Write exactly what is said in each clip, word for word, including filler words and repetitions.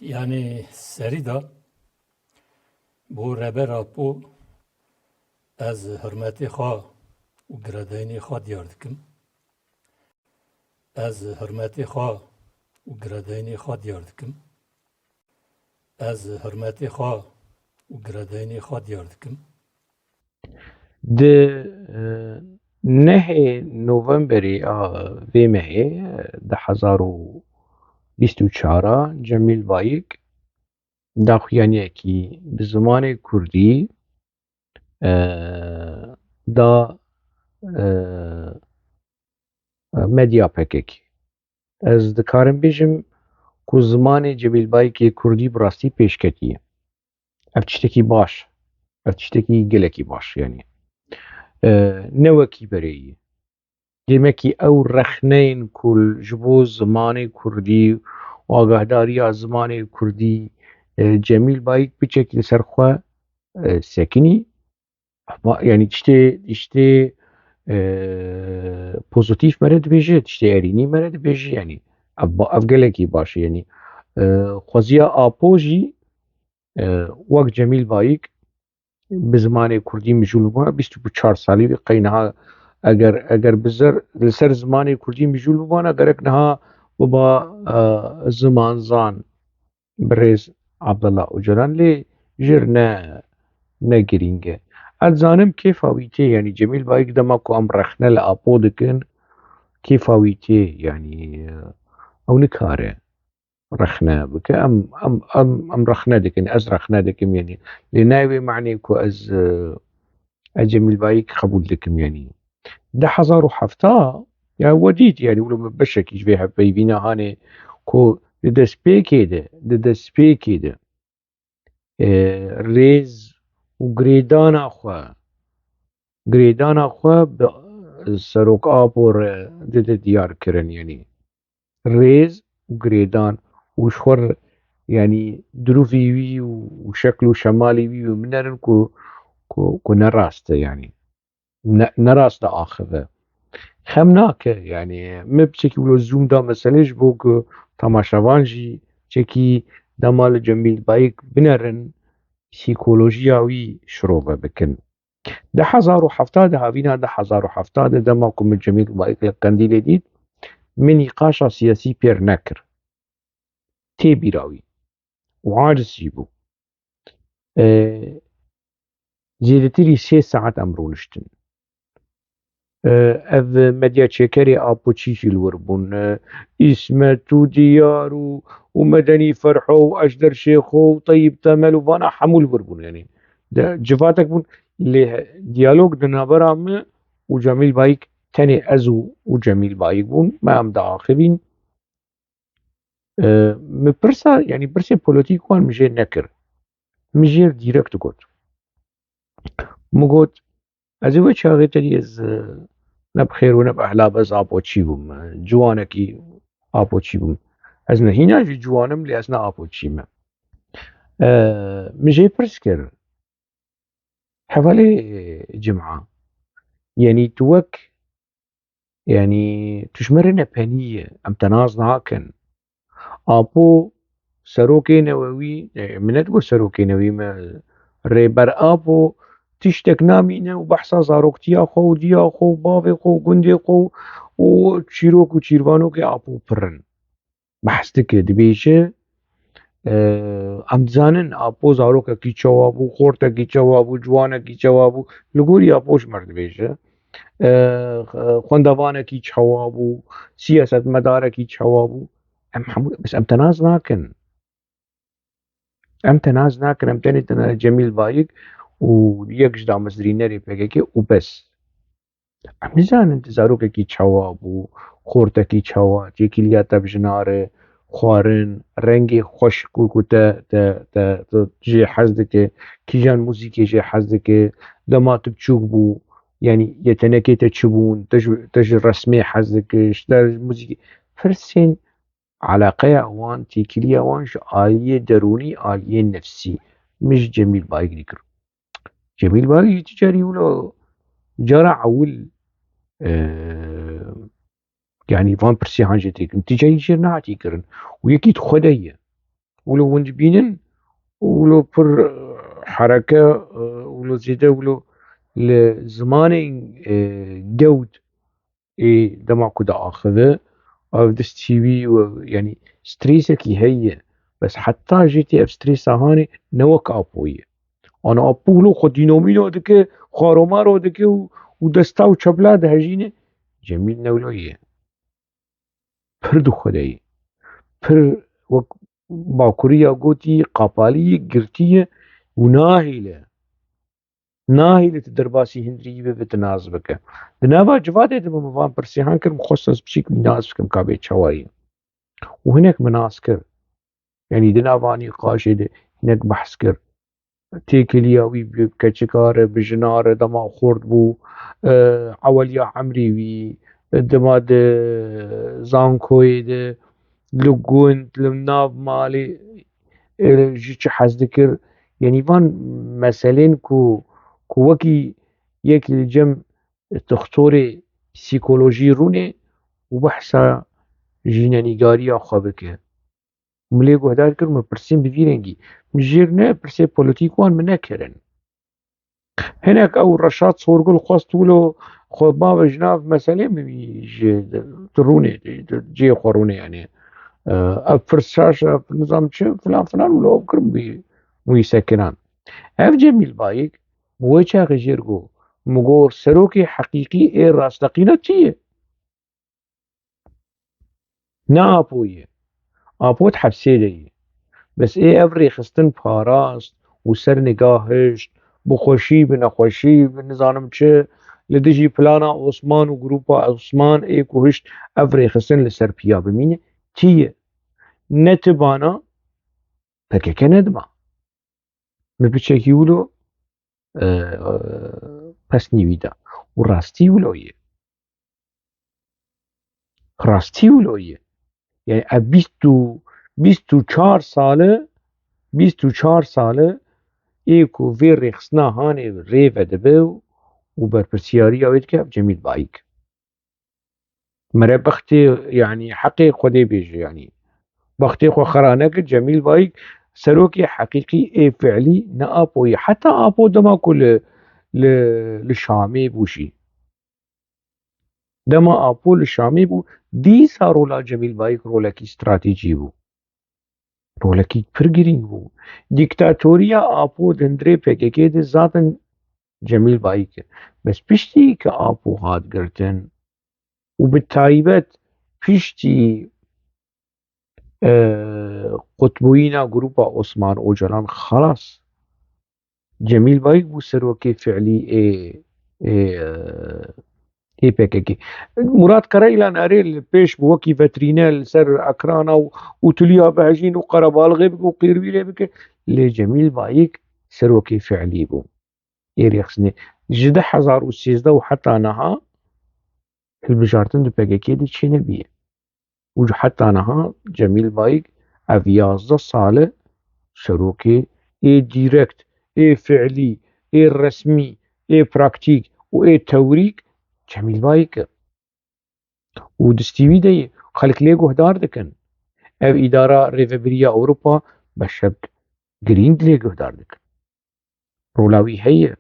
Yanî serî de bo Reber Apo ez hurmetê xwe û giredayînê xwe diyar dikim. Ez hurmetê xwe û giredayînê xwe diyar dikim. Ez hurmetê xwe û giredayînê xwe diyar dikim. Di, e, nehê Novemberê a vê mehê, e, du hezar û bîst û çar a Cemîl Bayik daxuyaniyekî bi zimanê kurdî, e, da, e, medya P K K. Ez dikarim bêjim ku zimanê Cemîl Bayikê kurdî bi rastî pêşketî ye. Ev tiştekî baş, ev tiştekî gelekî baş, yanî, e, ne wekî berê yî. Demekî ew rexneyên ku ji bo zimanê kurdî û agahdariya zimanê kurdî, e, Cemîl Bayik piçekî li ser xwe, e, sekinî. Ama, yanî tiştê, tiştê, e, pozitîf me re dibêje, tiştê erînî me re dibêje, yanî ev ba-, ev gelekî baş e, yanî, e, xweziya Apo jî, e, wek Cemîl Bayik bi zimanê kurdî mijûl bûna, bîst û çar salî wî qey niha eger, eger bi zer, li ser zimanê kurdî mijûl bûbana, gerek niha biba, e, zimanzan. Birêz Abdullah Ocalan lê jir ne, ne girîng e. Ez dizanim kêfa wî tê, yanî Cemîl Bayik dema ku em rexne li Apo dikin, kêfa wî tê, yanî, e, ew nikare rexne bike. Em, em, em, em rexne dikin, ez rexne dikim, yanî lê nayê wê manê ku ez, e, ez Cemîl Bayik qebûl dikim, yanî. Du hezar û heft ya we dît, yanî wilo min beşekî ji vê hevpeyvîna hanê ku di destpêkê de, di destpêkê de, e, rêz û girêdana xwe, girêdana xwe bi Serok Apo re dide diyar kirin, yanî rêz û girêdan û ji xwe re, yanî dirûvî wî û şekl û şemalî wî û minerin ku, ku, ku ne rast e, yanî ne, ne rast diaxive. Xem nake, yanî min piçekî wilo zoom da meselê ji bo ku temaşevan jî çekî dema li Cemîl Bayik binerin, psîkolojiya wî şirove bikin. Du hezar û heft de, havîna du hezar û heft de dema ku min Cemîl Bayik li Qendîlê dît, min nîqaşa siyasî pêr nekir. Tê bîra wî. Û aciz jî bû. E, zêdetirî sê saet em rûniştin. E, ev medya çêkerê Apoçî jî li wir bûn. E, Îsmet û Diyar û, û Medenî Ferho û Ejder Şêxo û Teyîb Temel û vana hemû li wir bûn. Yanî de, civatek bûn. Lê diyalog di navbera min û Cemîl Bayik, tenê ez û, û Cemîl Bayik bûn. Me em diaxivîn. E, min pirsa, yanî pirsê polîtîk wan min jê nekir. Min jê dîrekt got. Min got, ez ê wê çaxê te dî ez, e, ne bi xêr û ne bi ehla, ez Apoçî bûm. E, ciwanekî Apoçî bûm. Ez ne hîna jî ciwan im, lê ez ne Apoçî me. E, min jê pirs kir. Hevalê Cima, yanî tu wek, yanî tu ji me re nepenî yî, em te nas nakin. Apo serokê newewî, e, min nedigot serokê newî, me Rêber Apo tiştek namîne û behsa zaroktiya xwe û diya xwe û bavê xwe û gundê xwe û çîrok û çîrvanokê Apo pir in. Behs dike, dibêje, e, em dizanin Apo zarokekî çawa bû, xortekî çawa bû, ciwanekî çawa bû, li gorî Apo ji me re dibêje, e, xwendevanekî çawa bû, siyasetmedarekî çawa bû. Em hemû, bes em te nas nakin. Em te nas nakin, em tenê tene Cemîl Bayik û yek ji damezrînerê P K K û bes. Em nizanin tu zarokekî çawa bû, xortekî çawa, têkiliya te bi jina re, xwarin, rengê xweş ku, ku te, te, te, te jê hez dike, kîjan muzîkê jê hez dike, dema tu biçûk bû, yanî yetenekê te çi bûn, te ji, te ji resmê hez dikiş, te ji muzîkê. Pirsên eleqeya wan, têkiliya wan ji aliyê derûnî, aliyê nefsî, min ji Cemîl Bayik dikir. Cemîl Bayik jî tu carî wilo cara ewil, e, yanî van pirsî han jê têkin. Tu carî jê nehatî kirin. Û yekî di xwe de ye. wilo hûn dibînin, wilo pir, e, hereke, e, wilo zêde, wilo li zimanê, e, gewt, ê dema ku diaxive, ev distî wî û, yanî, strêsekî heye. Bes heta jê tê ev strêsa hanê ne wek Apo ye. Ana Apo wilo xwe dînomîno dike, xwaromaro dike û, û desta û çepla dihejîne. Cemîl ne wilo ye. Pir di xwe de ye. Pir wek Bakuriya gotî, qapalî ye, girtî ye û nahêle. Nahêle tu derbasî hundirî bibe, tu nas bike. Di nava civadê de min van pirsîhan kir, min xwest ez piçek wî nas bikim ka bê çawa ye. Û hinek min nas kir. Yanî di nava nîqaşê de hinek behs kir. Têkiliya wî bi keçika re, bi jina re dema xurt bû, e, eweliya emrê wî, dema di zankoyê de, li gund, li nav malê, e, ji çi hez dikir? Yanî van meselên ku, ku wekî yek li cem doktorê psîkolojî rûnê û behsa jînenîgariya xwe bike. Min lê guhdar kir, min pirsên bi vî rengî. Min jêr ne, pirsê polîtîk wan min nekirin. Hinek ew Reşat Sorgul xwest wilo xwe bave ji nav meselê min wî ji di rûnê, di cihê xwe rûnê, yanî, e, ev pirs şaş e, nizam çi, filan filan, wilo ew kir wî, wî sekinan. Ev Cemîl Bayik, min wê çaxê jêr got, min got, serokê heqîqî ê rasteqîna çi ye? Ne Apo ye. Apo di hepsê de ye. Bes ê ev rêxistin parast û ser niga hişt, bi xweşî, bi nexweşî, bi nizanim çi, li dijî plana Osman û grûpa Osman ê ku hişt ev rêxistin li ser piya bimîne, tî ye. Ne ti bana, P K K nedima. Min piçekî wilo, e, e, pesnî wî da. Û rastî wilo ye. Rastî wilo ye. Yani ev bîst û, bîst û çar sal e, bîst û çar sal e, ê ku vê rêxistina hanê rê vedibe û berpirsiyariya wê dike ev Cemîl Bayik. Mere bextê, yani heqê Xwedê bêje, yani. Bextê xwe xera nekir, Cemîl Bayik serokê heqîqî ê fiilî ne Apo ye. Heta Apo dema ku li, li, li Şamê bû jî. Dema Apo li Şamê bû, dîsa rola Cemîl Bayik rolekî stratejî bû. Rolekî pir girîng bû. Dîktatoriya Apo di hundirê P K K de zaten Cemîl Bayik e. Bes piştî ke Apo hat girtin û bi taybet piştî, e, qutbûyîna grûpa Osman Ocalan, xelas. Cemîl Bayik bû serokê fiilî ê, ê, ê P K K. Murat Karayilan erê li pêş bû wekî vetrîne li ser ekrana û, û tuliya bihejîn û qerebalixê bike û qîrwîlê bike. Lê Cemîl Bayik serokê fiilî bû. Ê rêxistinê. Ji du hezar û sêzdeh û heta niha hilbijartin di P K K de çênebiye. Û heta niha Cemîl Bayik ev yazdeh sal e serokê ê dîrekt, ê fiilî, ê resmî, ê praktîk û ê tewrîk Cemîl Bayik e. Û distî wî de ye, xelk lê guhdar dikin. Ev îdara rêvebiriya Ewropa beşek girîng lê guhdar dikin. Rola wî heye.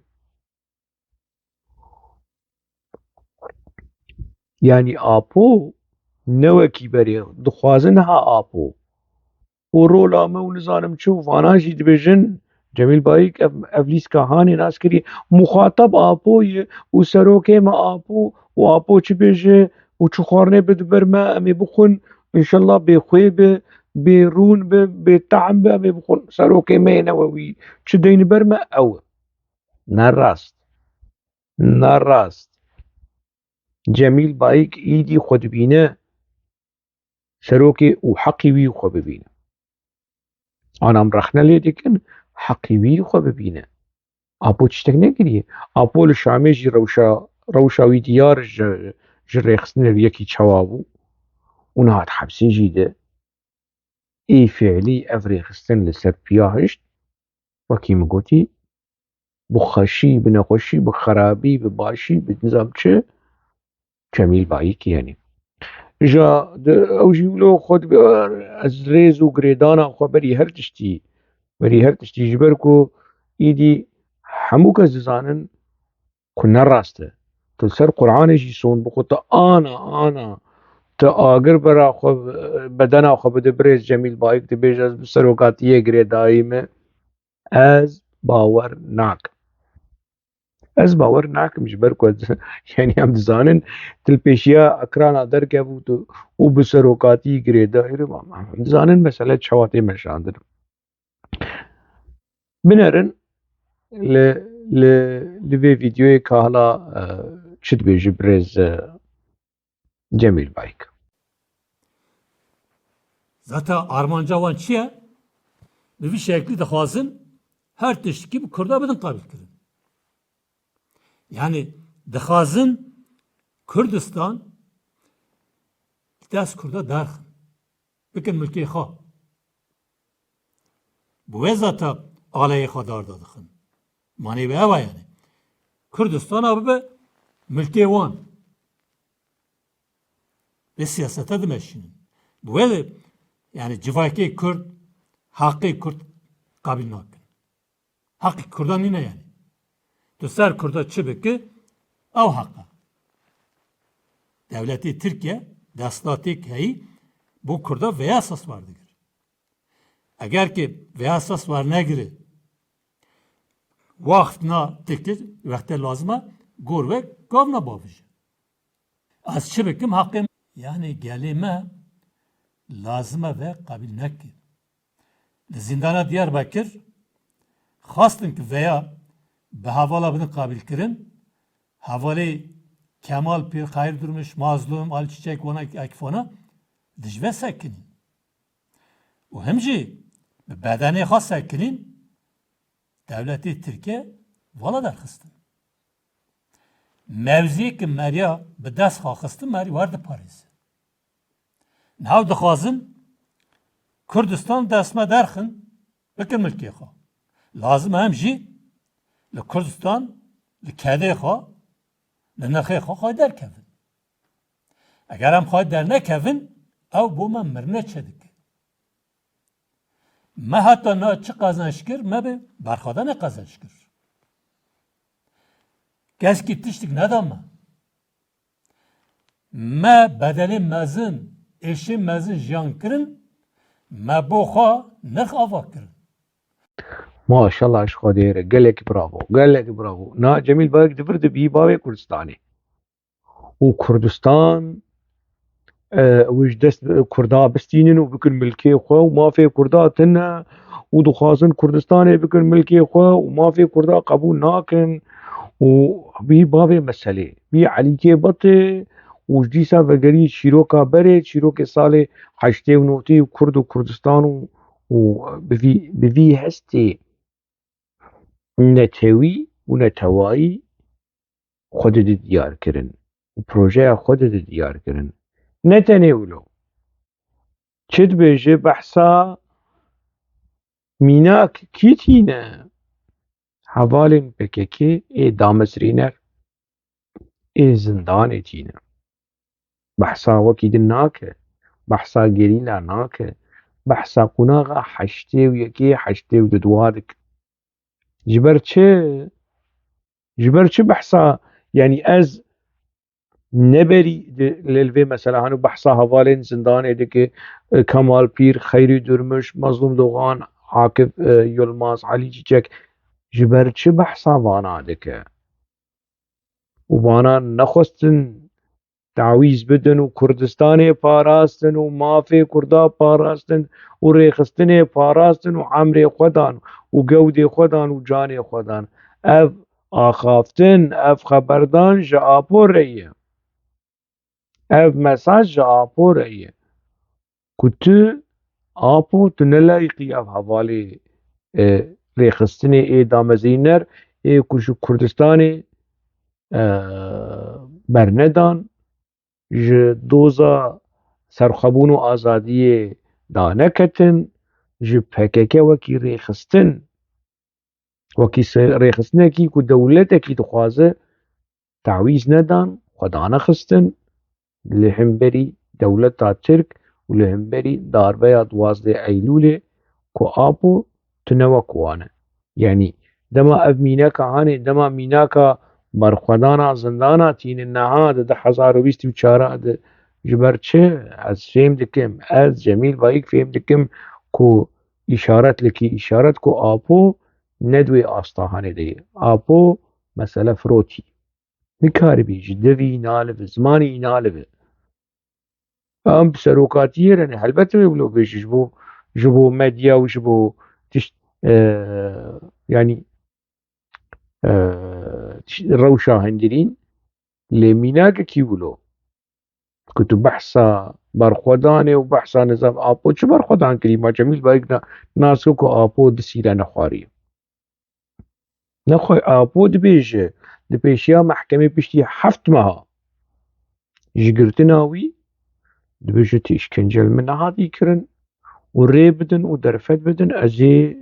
Yanî Apo ne wekî berê, dixwazin ha Apo. Û rola me û nizanim çi û vana jî dibêjin, Cemîl Bayik ev, ev lîska hanê nas kiriye. Muxatab Apo ye û serokê me Apo û Apo çi bêje û çi xwarinê bide ber me, em ê bixwin, înşellah bê xwê be, bê rûn be, bê tehm be, em ê bixwin. Serokê me yê, ne we wî. Çi deyne ber me, ew e. Ne rast. Ne rast. Cemîl Bayik îdî xwe dibîne serokê û heqî wî xwe bibîne. Ana em rexne lê dikin, heqî wî xwe bibîne. Apo tiştek nekiriye. Apo li Şamê jî rewşa, rewşa wî diyar ji, ji rêxistinê yekî çawa bû. Û niha di hepsê jî de ê fiilî ev rêxistin li ser piya hişt. Wekî min gotî, bi xweşî, bi nexweşî, bi xerabî, bi başî, bi nizam çi, Cemîl Bayik, yanî. Ja di, ew jî wilo xwe dibe, ez rêz û girêdana xwe berî her tiştî, berî her tiştî, ji ber ku îdî hemû kes dizanin ku ne rast e. Tu li ser Qur'anê jî son bixwe, tu ana, ana, tu agir bera xwe, bedena xwe bide birêz Cemîl Bayik, dibêje ez bi serokatiyê girêdayî me. Ez bawer nakim. Ez bawer nakim ji ber ku ez, yani em dizanin tu li pêşiya ekrana derkevû tu û bi serokatî girêdayî re, em dizanin mesele çawa tê meşandin. Binerin li, li, li vê vîdeoyê ka hala, e, çi dibêjî birêz, e, Cemîl Bayik. Zaten armanca wan çi ye? Bi vî şeklî dixwazin her tiştkî bi Kurda bidin qabilkirin. Yani dixwazin Kurdistan dest Kurda derxin. Bikin milkê xwe. Bi wê zata aleyê xwe darda dixin. Manê wê ew e yani. Kurdistana bibe milkê wan. Vê siyasete dimeşînin. Bi wê de, yani civakê Kurd, haqê Kurd qabil nakin. Haqê Kurdan nîne yani. Tu ser Kurda çi bike, ew haq e. Dewletê Tirkiye desthilatêk heyî bo Kurda vê esas war digir. Eger ki vê esas war negire, waxt na dikir, wextê lazim e, gor ve gav na bavije. Ez çi bikim haqê, yani gelê me lazim e ve qabil neke. Li zîndana Diyarbekir xwestin ki veya bi hevala bidin qabilkirin, hevalê Kemal Pîr, Xeyr Durmuş, Mazlûm, Ali Çiçek, wana Akifana dijve sekinîn. Û him jî bi bedenê xwe sekinîn, dewletê Tirkiye vala derxistin. Mewziyê ki meriya bi dest xwe xistin, merî wer diparêze. Niha dixwazin Kurdistan dest me derxin, bikin milkê xwe. Lazim e em jî li Kurdistan, li kedê xwe, li nirxê xwe xwe derkevin. Eger em xwe dernekevin, ew bo me mirine çêdike. Me heta niha çi qezenç kir, me bi berxwedanê qezenç kir. Keskî tiştik neda me. Me bedelê mezin, êşê mezin jiyan kirin, me bo xwe nirx ava kirin. Maşallah ji Xwedê re, gelek bravo, gelek bravo. Na Cemîl Bayik di vir de bî bavê Kurdistanê. Û Kurdistan, e, ew ji dest Kurda bistînin û bikin milkê xwe û mafê Kurda tune û dixwazin Kurdistanê bikin milkê xwe û mafê Kurda qebûl nakin û bî bavê meselê, bî Elîkê Bitê û ji dîsa vegerî çîroka berê, çîrokê salê heştê û notê û Kurd û Kurdistan û, û bi vî, bi vî hestê netewî û netewayî xwe dide diyar kirin û projeya xwe dide diyar kirin. Ne tenê wilo. Çi dibêje behsa mînak kî tîne? Hevalên P K K ê damezrîner ê zindanê tîne. Behsa wekî din nake. Behsa gerîla nake. Behsa qunaxa heştê û yekê, heştê û dua dike. Ji ber çi? Ji ber çi behsa, yanî ez neberî di, li, li vê mesela hanu behsa hevalên zindanê dike, e, Kemal Pîr, Xeyrî Durmuş, Mazlûm Dogan, Akif, e, Yilmaz, Elî Çîçek, ji ber çi behsa vana dike? Û vana nexwestin tawîz bidin û Kurdistanê parastin û mafê Kurda parastin û rêxistinê parastin û emrê xwe dan û gewdê xwe dan û canê xwe dan. Ev axaftin, ev xeberdan ji Apo re ye. Ev mesaj ji Apo re ye. Ku tu Apo, tu ne layîqî ev hevalê, e, rêxistinê ê damezrîner ê ku ji Kurdistanê, e, bernedan, ji doza serxwebûn û azadiyê daneketin, ji P K K wekî rêxistin, wekî se-, rêxistinekî ku dewletekî dixwaze, tawîz nedan, xwe danexistin, li hemberî dewleta Tirk û li hemberî darbeya duwazdeh Eylûlê ku Apo tune wek wan e. Yanî dema ev mînaka hanê, dema mînaka berxwedana zindana tînin niha di du hezar û bîst û çar de, ji ber çi? Ez fêm dikim, ez Cemîl Bayik fêm dikim ku îşaret likî, îşaret ku Apo ne di wê asta hanê de ye. Apo mesele firotî. Nikaribî ji devî nalive, zimanî nalive. Em bi serokatiyê re ne. Helbet wê wilo bêje ji bo, ji bo medya û ji bo tişt, e, yanî, e, tişt, rewşa hundirîn lê mînakekî wilo. Ku tu behsa berxwedanê û behsa nizam Apo çi berxwedan kirî? Ma Cemîl Bayik na-, nas kir ku Apo di sîre nexwariye. Nexwe Apo dibêje, di pêşiya mehkemê piştî heft meha ji girtina wî dibêje, tu îşkence li min nehatî kirin û rê bidin û derfet bidin, ez ê,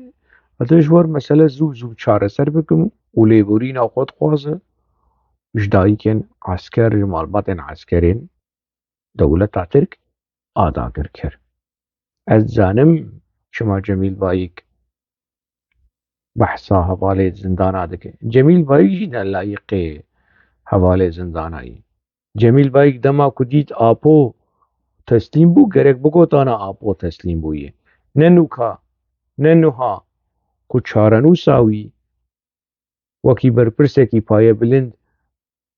ez ê ji wer mesele zû zû çareser bikim û lêborîna xwe dixwaze ji dayikên esker, ji malbatên eskerên dewleta Tirk a dagirker. Ez dizanim çima Cemîl Bayik behsa hevalê zindana dike. Cemîl Bayik jî ne layiqê hevalê zindana ye. Cemîl Bayik dema ku dît Apo teslîm bû, gerek bigotana Apo teslîm bûye. Ne nûka, ne nuha ku çarenûsa wî wekî berpirsekî payebilind,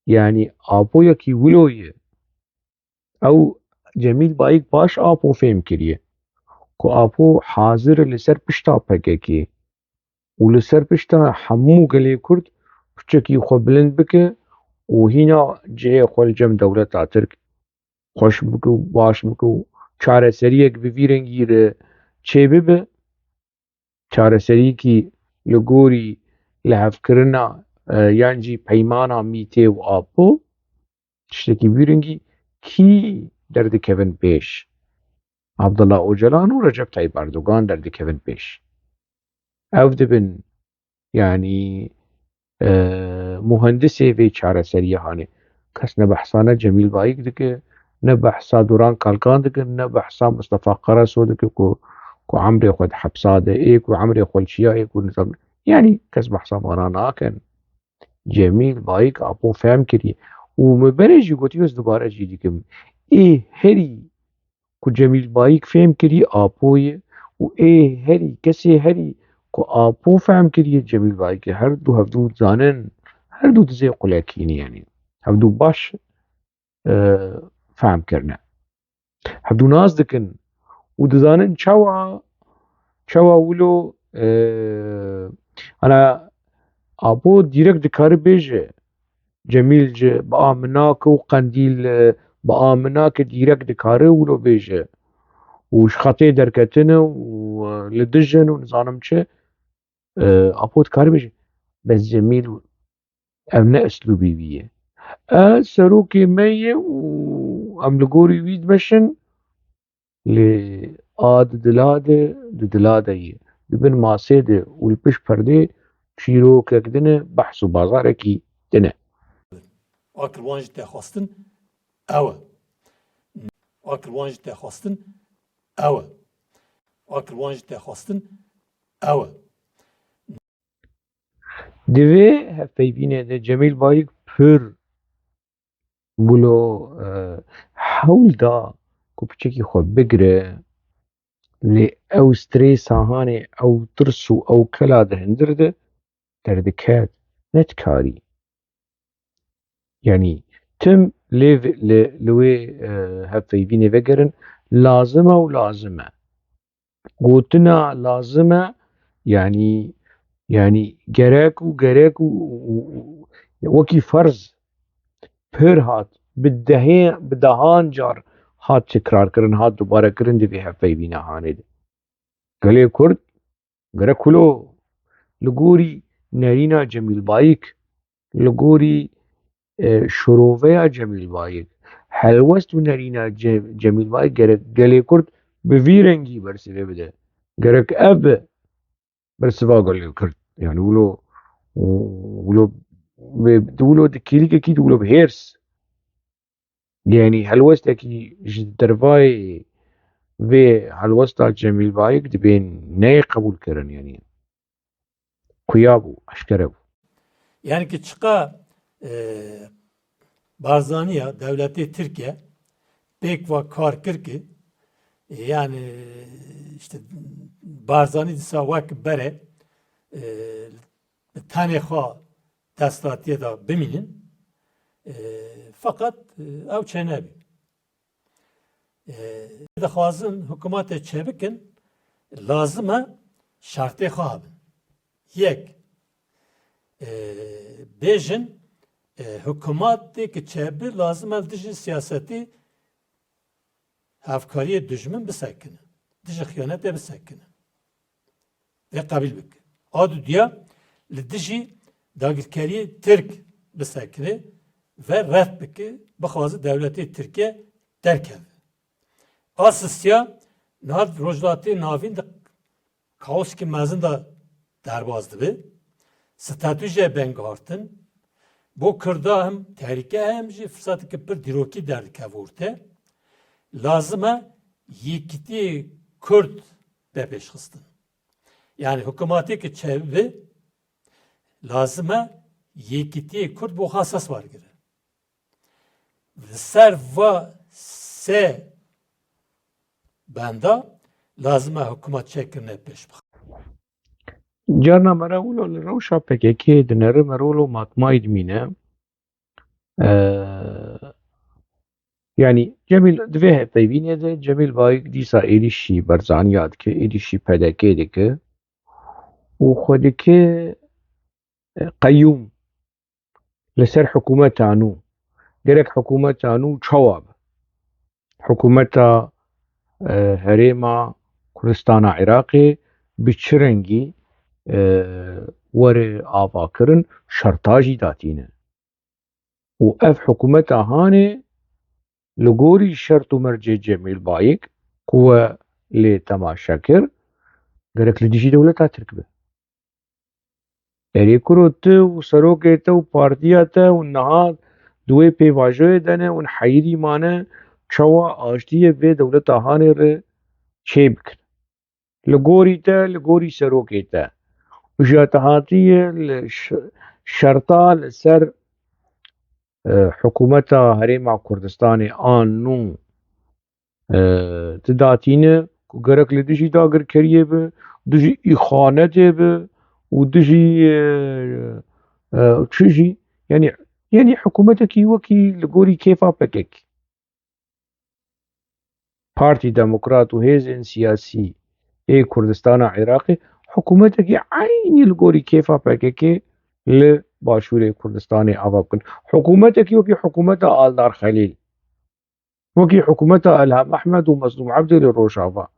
yanî Apoyekî wilo ye. Ew Cemîl Bayik baş Apo fêm kiriye ku Apo hazir e li ser pişta P K K û li ser pişta hemû gelê Kurd piçekî xwe bilind bike û hîna cihê xwe li cem dewleta Tirk xweş bike û baş bike û çareseriyek bi vî rengî re çêbibe. Çareseriyekî li gorî lihevkirina, e, yan jî peymana Mîtê û Apo, tiştekî vî rengî kî derdikevin pêş? Abdullah Ocalan û Recep Tayyip Erdogan derdikevin pêş. Ew dibin, yanî, e, muhendisê vê çareseriyê hanê. Kes ne behsa ne Cemîl Bayik dike, ne behsa Duran Kalkan dike, ne behsa Mustafa Karaso dike ku, ku emrê xwe di hepsa de, ê ku emrê xwe li çiya, ê ku nizam. Yanî kes behsa vana nakin. Cemîl Bayik Apo fehm kiriye. Û min berê jî gotiye, ez dubare jî dikim. Ê herî ku Cemîl Bayik fêm kirî Apo ye û ê herî, kesê herî ku Apo fehm kiriye Cemîl Bayik e. Her du hevdu dizanin, her du dizê qulekî ne, yanî hevdu baş, e, fehm kirine. Hevdu nas dikin û dizanin çawa, çawa wilo, e, ana Apo dîrek dikare bêje, Cemîl ji bi a min nake û Qendîl, e, bi a min nake, dîrek dikare wilo bêje. Û ji xetê derketine û, e, li dij in û nizanim çi, e, Apo dikare bêje. Bes Cemîl ev ne eslûbî wî ye. E, serokê me ye û em li gorî wî dimeşin. Lê a di dila de, di dila de ye. Di bin masê de û li pişt perdê çîrokek din e, behs û bazarekî din e. A kirwan jî te xwestin ew e. A kirwan jî te xwestin ew e. A kirwan jî te xwestin ew e. Di vê hevpeyvînê de Cemîl Bayik pir wilo, e, hewl da ku piçekî xwe bigire, lê ew strêsa hanê, ew tirs û ew kela di hundir de derdiket, nedikarî. Yanî tim lê vi-, li, li wê, e, hevpeyvînê vegerin, lazim e û lazim e. Gotina lazim e, yanî, yanî gerek û gerek û, û, û wekî ferz pir hat, bi dehê, bi dehan car hat tekrarkirin, hat dubarekirin di vê hevpeyvîna hanê de. Gelê Kurd gerek wilo li gorî nerîna Cemîl Bayik, li gorî, e, şiroveya Cemîl Bayik, helwest û nerîna Ce-, Cemîl Bayik gerek gelê Kurd bi vî rengî bersivê bide. Gerek ev be bersiva gelê Kurd. Yanî wilo, wilo, wilo di kêlîkekî de wilo bi hêrs Yanî helwestekî ji dervayê vê helwesta Cemîl Bayik dibên neyê qebûlkirin, yanî xuya bû, eşkere bû. Yani ki çiqa e, Barzaniya dewletê Tirkiye pêk va kar kir ki, e, yani işte Barzani disa wek bere e, bi tenê xwe desthilatiyê de bimînin. E, feqet e, ew çênebî. E, dixwazin hikûmetê çêbikin, lazim e şertê xwe hebin. Yek, e, bêjin, e, hikûmetê ki çêbi lazim e li dijî siyasetî hevkariyê dijmin bisekine, dijî xiyanetê bisekine. Vê qebîl bike. A dudiya li dijî dagirkeriyê Tirk bisekine ve red bike, bixwaze dewletê Tirkiye derkeve. A sisiya niha Rojhilatê Navîn di kaoskî mezin de derbas dibe. Statû jê bengihartin. Bo Kurda hem tehlîke hem jî firsatekî pir dîrokî derdikeve orte. Lazim e yekîtiyê Kurd be pêşxistin. Yani hikûmetê ki çebi lazim e yekîtiyê Kurd bo xwe esas wergire. Li ser va se benda lazim e hikûmet çêkirine pêş bixe. Carna me re wilo li rewşa P K K dinere, me re wilo matmayî dimîne. Ee, yanî Cemîl di vê hevpeyvînê de Cemîl Bayik dîsa êrîşî Barzaniya dike, êrîşî P D K dike û xwe dike, e, qeyûm li ser hikûmeta nû. Gerek hikûmeta nû çawa be? Hikûmeta, e, Herêma Kurdistana Iraqê bi çi rengî, e, were avakirin, şerta jî datîne. Û ev hikûmeta hanê li gorî şert û mercê Cemîl Bayik ku we lê temaşe kir, gerek li dijî dewleta Tirk be. Erê kuro, tu û serokê te û partiya te hûn niha di wê pêvajoyê de ne, hûn heyirî mane çawa aştiyê vê dewleta hanê re çê bikin. Li gorî te, li gorî serokê te. Û ji te hatiye li ş-, şerta li ser, e, hikûmeta Herêma Kurdistanê an nû, e, tu datîne ku gerek li dijî dagirkeriyê be, dijî îxanetê be û dijî, e, e, çi jî, yanî, yanî hikûmetekî wekî li gorî kêfa P K K. Partî Demokrat û hêzên siyasî ê Kurdistana Iraqê hikûmetekî eynî li gorî kêfa P K K li Başûrê Kurdistanê ava bikin. Hikûmetekî wekî hikûmeta Aldar Xelîl, wekî hikûmeta Elham Ehmed û Mezlûm Ebdê li Rojava,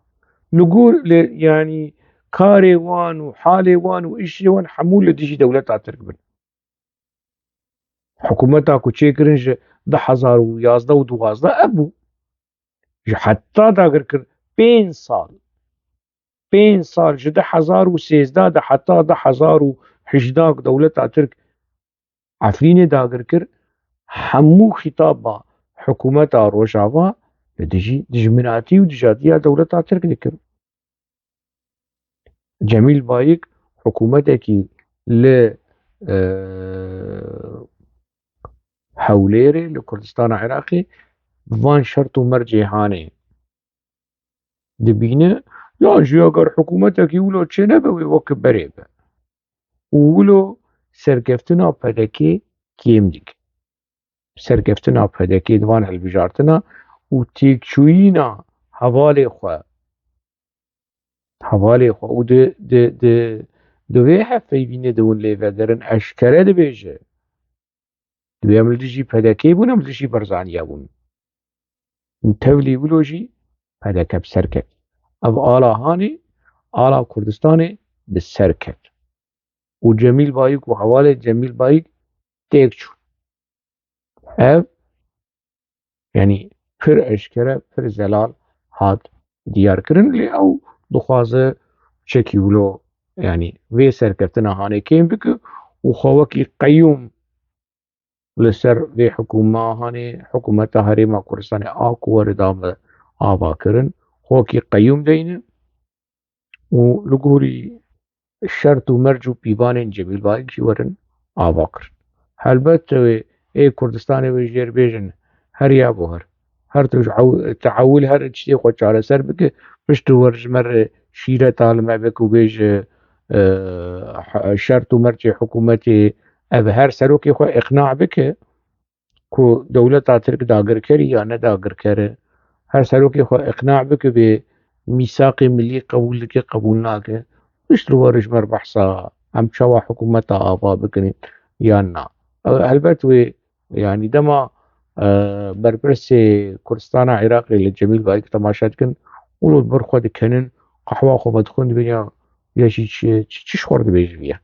li gor, li, yanî karê wan û halê wan û îşê wan hemû li dijî dewleta Tirk bin. Hikûmeta ku çêkirin ji du hezar û yazdeh û duwazdeh ev bû. Ji heta dagirkir pênc sal, pênc sal, ji du hezar û sêzdeh de heta du hezar û hejdeh ku dewleta Tirk Efrînê dagir kir, hemû xîtaba hikûmeta Rojava li dijî dijminatî û dijatiya dewleta Tirk dikir. Cemîl Bayik hikûmetekî li, e, Hewlêrê, li Kurdistana Iraqê, bi van şert û mercê hanê dibîne, yan jî eger hikûmetekî wilo çênebe, wê weke berê be. Û wilo serkeftina P D K kêm dike. Serkeftina P D K di van hilbijartina û têkçûyîna hevalê xwe, hevalê xwe û di, di, di, di vê hevpeyvînê de hûn lê vedirin, eşkere dibêje. Dibê em li dijî P D K bûn, em li dijî Barzaniyê bûn. Û tevlî wilo jî P D K bi ser ket. Ev ala hanê, ala Kurdistanê bi ser ket. Û Cemîl Bayik û hevalê Cemîl Bayik têk çûn. Ev, yanî pir eşkere, pir zelal hat diyar kirin. Lê ew dixwaze çekî wilo, yanî vê serkeftina hanê kêm bike û xwe wekî qeyûm li ser vê hikûma hanê hikûmeta Herêma Kurdistanê a ku were dame ava kirin, xwekî qeyûm deynin û li gorî şert û merc û pîvanên Cemîl Bayik jî werin ava kirin. Helbet wê ê Kurdistanê wê jêr bêjin her ya bo her. Her tişt ew-, teewil her tiştê xwe çareser bike, pişt û wer ji me re şîreta li me bike û bêje, e, he-, şert û mercê hikûmetê ev her serokê xwe iqna bike ku dewleta Tirk dagirkerî ya ne dagirker e. Her serokê xwe iqna bike bê mîsaqê milî qebûl dike, qebûl nake. Pişt li wer ji me re behsa em çawa hikûmeta ava bikin yan na. E, helbet wê, yanî dema, e, berpirsê Kurdistana Iraqê li Cemîl Bayik temaşe dikin, û li ber xwe dikenin, qehwa xwe vedixwin, dibên ya, ya jî çi, çi, çi ji xwe re dibêje vî ye?